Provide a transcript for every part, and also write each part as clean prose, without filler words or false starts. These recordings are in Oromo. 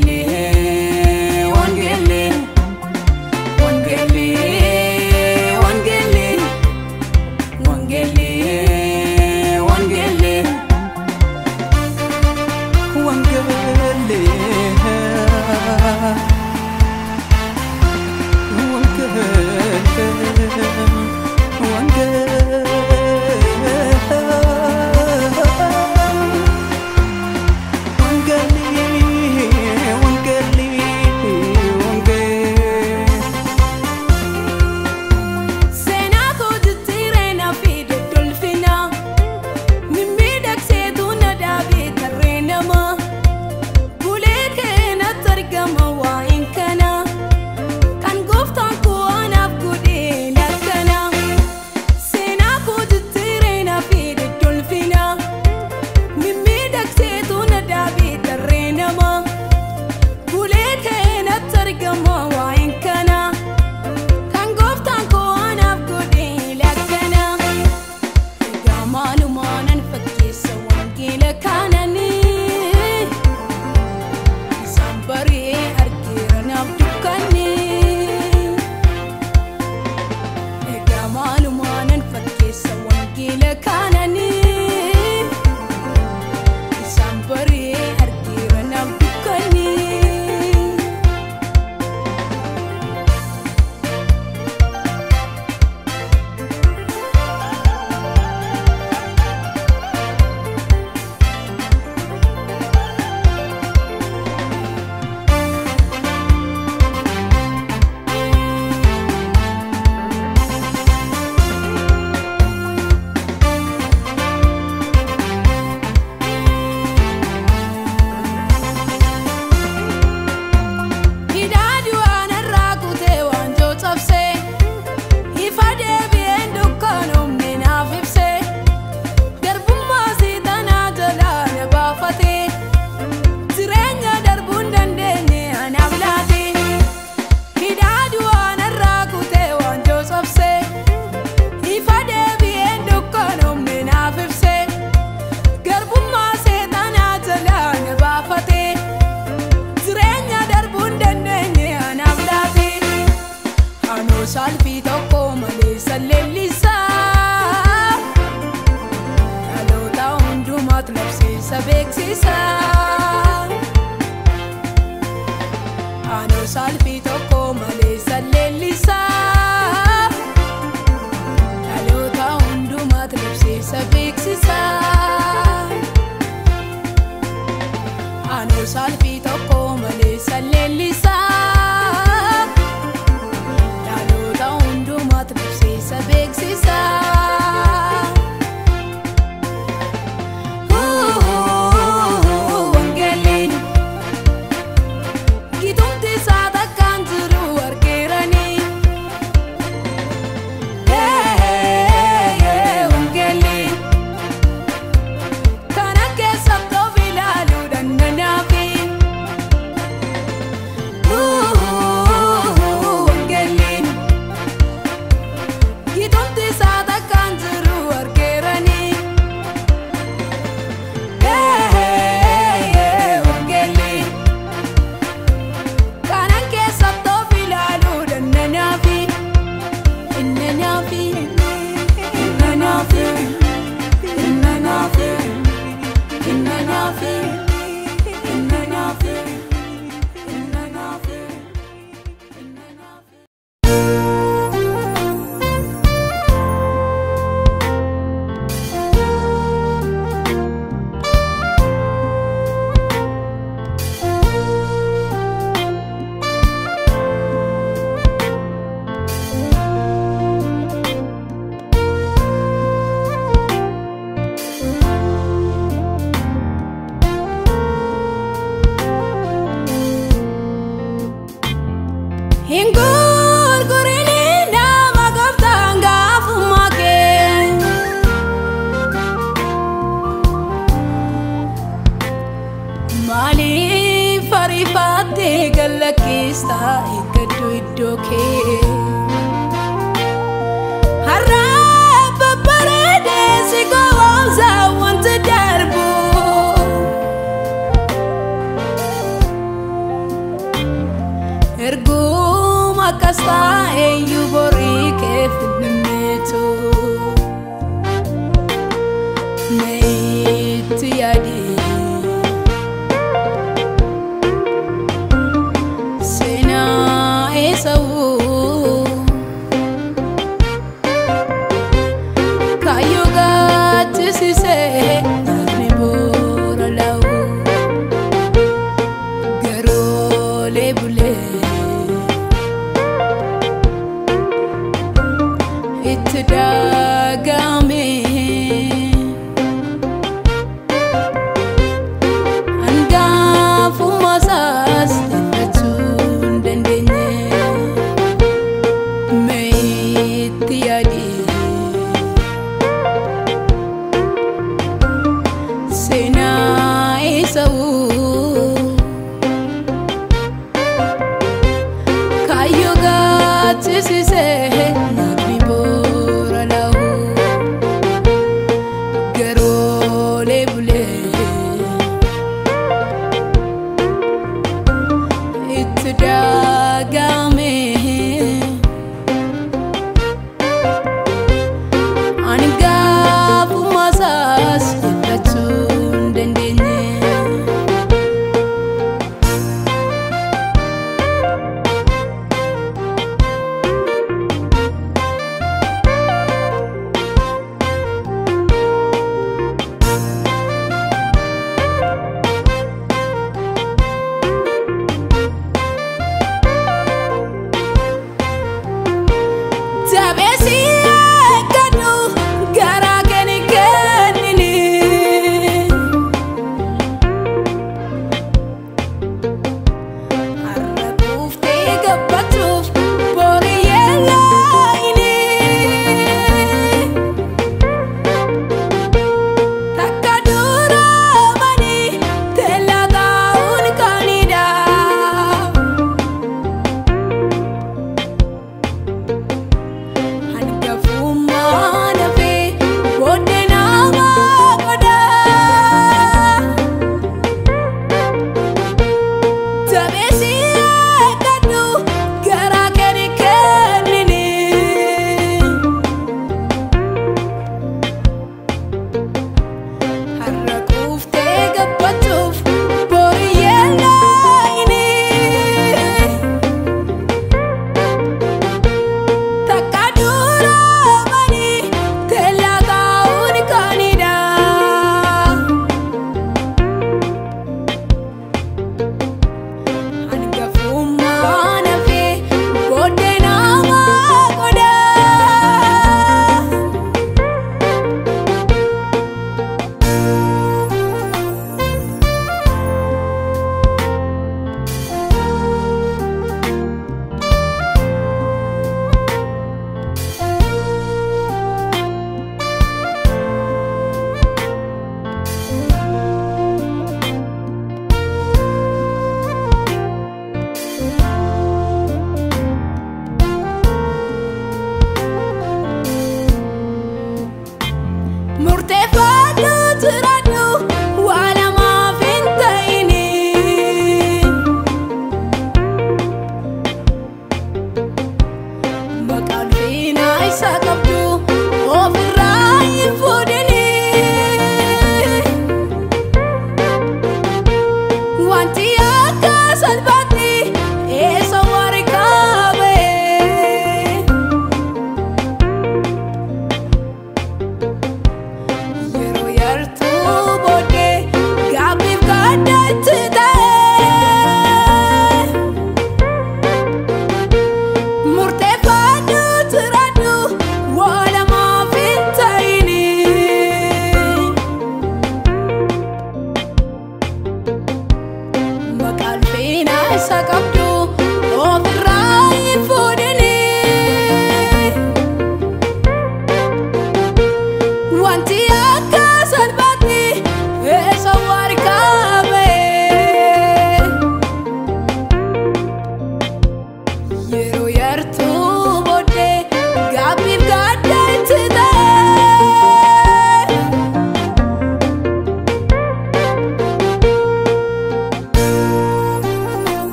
Wangeelli, wangeelli, wangeelli, wangeelli, wangeelli, wangeelli, wangeelli, wangeelli, wangeelli, wangeelli, wangeelli. Seenaa koo jijjiiree na fide dolfina, mimmiidhagseetu na dhaabee tarree nama. Bulee kee natti argama waa'een kana, kan gooftaan koo anaaf godhee lakkana. Seenaa koo jijjiiree na fide dolfina, mimmiidhagseetu na dhaabee tarree nama. Bulee kee natti argama waa'een kana. Kan gooftaan koo anaaf godhee lakkana. Egaa maalumaan an fakkeessa wangeela kaananii. Isaan baree argeera naaf dukkanni. Egaa maalumaan an fakkeessa wangeela kaananii. Isaan baree argeera naaf dukkanni. Hidhaa du'aan irraa kutee waanjoo cabsee, ifa deebi'een dukkaanoomne naaf ibsee, garbummaa seexanaa jalaa na baafatee, jireenya darbuu hin dandeenye anaaf laatee. Hidhaa du'aan irraa kutee waanjoo cabsee, ifa deebi'een dukkaanoomne naaf ibsee, garbummaa seexanaa jalaa na baafatee. Jireenya darbuu hin dandeenye anaaf laate. Anoo saalfii tokko malee salleellisaa. Dhaloota hundumaatu labsiisa beeksisa. Anoo saalfii tokko malee salleellisaa. Dhaloota hundumaatu labsiisa beeksisa. Anoo saalfii tokko malee salleellisaa. Dhaloota hundumaatu labsiisa beeksisa. Wangeelliin gitumti isaa takkaan jiru argeeranii. Wangeelliin kana keessatti of ilaaluu dandanaafi. Wangeelliin gitumti isaa takkaan jiru argeeranii. Wangeelliin kana keessatti of ilaaluu dandanaafi. Innanaafi, innanaafi, innanaafi, innanaafi, innanaafi, innanaafi, innanaafi. Hin gurgurini nama gooftaan gaafummaa kee. Maaliif ariifattee gallakkeessa eeggadhu iddoo kee? Har'a babbareedee si gowwoomsa wanti darbu. Akkas taa'eeyyuu borii keef dhimmeetu Meetti yaadi Seenaa eessawuu Kaayyoo gaachisisee namni boora lawu Garoolee bulee itti daagame Hangaafummaa isaas dhiphachuu hin dandeenye Meetti yaadi Seenaa eessawuu Kaayyoo gaachisisee namni boora lawu Garoolee bulee itti daagame Ani gaafummaa isaas dhiphachuu hin dandeenye.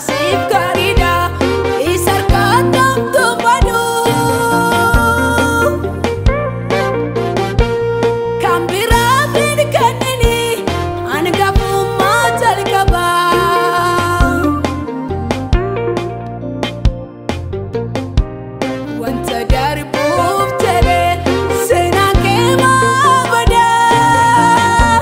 siif gaariidha isa harkaan namtu badu. Kan biraa hin kennini hangafummaa jalqaba. Wanta darbuuf jedhee seenaan kee maa badaa?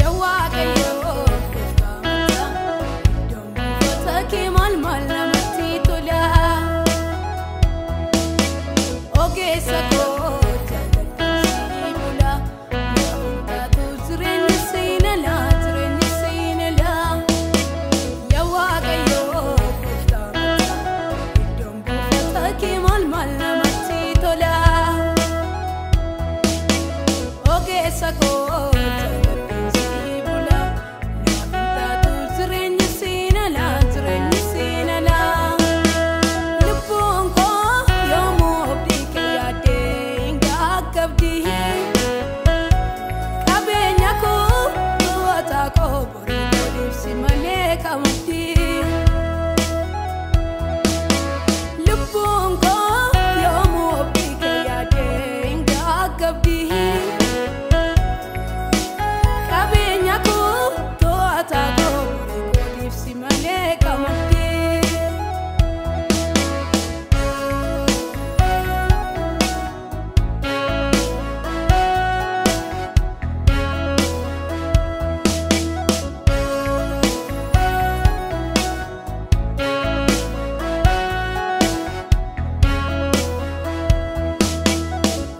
Yaa Waaqayyoo gooftaa mataa iddoon buufata kee maal maal namatti tola. Ogeessa koo jaalladhu sii bula naaf taatu jireenyi siin ala jireenyi siin ala. Yaa Waaqayyoo gooftaa mataa iddoon buufata kee maal maal namatti tola. Ogeessa koo jaalladhu sii bula naaf taatu jireenyi siin ala jireenyi siin ala. Lubbuun koo yoomuu abdii kee yaaddee hin gaggabdi. Qabeenya koo to'ataa koo borii godhiifsi malee kamabdi. Lubbuun koo yoomuu abdii kee yaaddee hin gaggabdi. Qabeenya koo to'ataa koo borii godhiifsi malee kamabdi.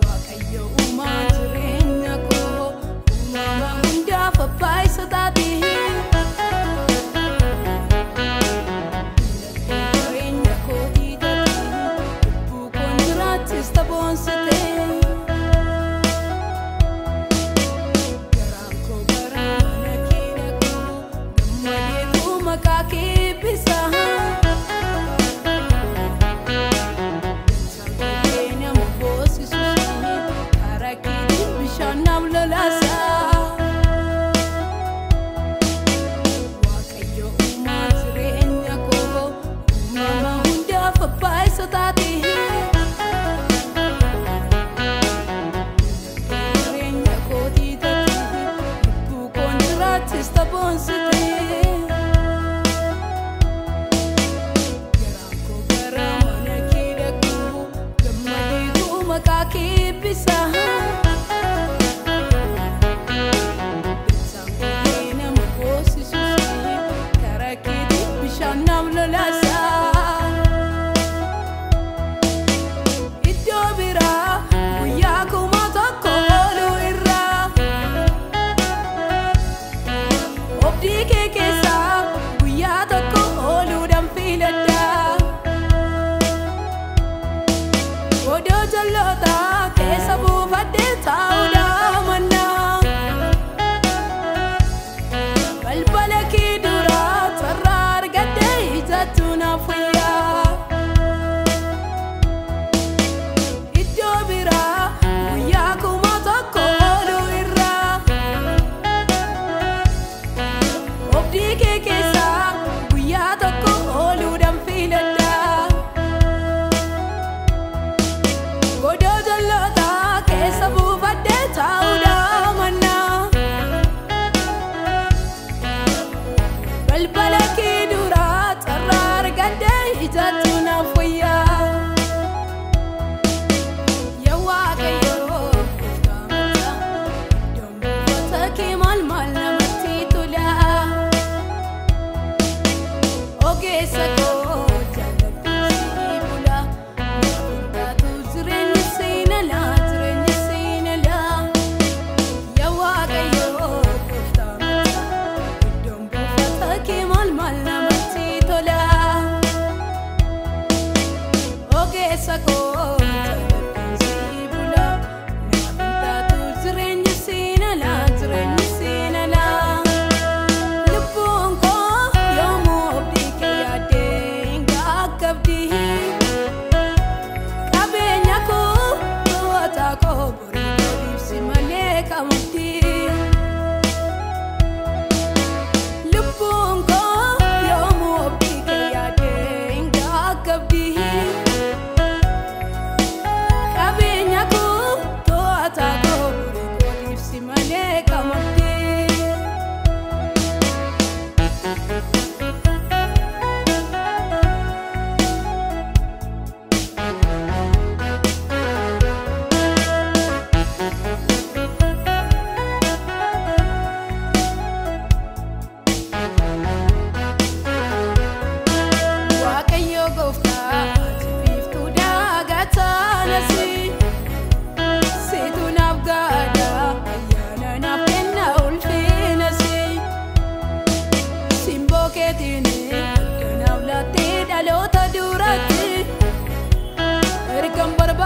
Waaqayyo uumaa jireenya koo uumama hundaaf abbaa isa taate. Jireenya kootii taate lubbuu koon jiraachista boonsite. Garaan koo gara mana kee dhaqu gammadeetu maqaa kee eebbisa. Nama boosisu karaa keetiin bishaan naaf lolaasa. Waaqayyo uumaa jireenya koo uumama hundaaf abbaa isa taate. Jireenya kootii taate lubbuu koon jiraachista boonsite. Garaan koo gara mana kee dhaqu gammadeetu maqaa kee eebbisa. Bilchaan kee nama boosisu karaa keetiin bishaan naaf lolaasa. Iddoo biraa guyyaa 1000 ooluu irraa obdii kee keessaa guyyaa tokko ooluudhaan filadha. Odoo jal'ootaa keessa buufadhee taa'uudhaan mannaa. Balbala kee duraa carraa argadhee ijattuu naaf wayyaa. Iddoo biraa guyyaa 1000 ooluu irraa obdii kee keessaa guyyaa tokko ooluudhaan filadha. Godoo jal'ootaa keessa buufadhee taa'uudhaan mannaa. Balbala kee duraa carraa argadhee ijattuu naaf wayyaa. Yaa Waaqayyoo gooftaa mataa iddoon buufata kee maal maal namatti tola. Ogeessa koo jaalladhu sii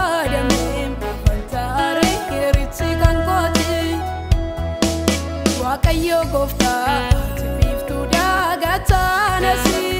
barbaadame Afantaare hirichi kan kooti Waaqayyo gooftaa ati biiftuu daagataa nasi.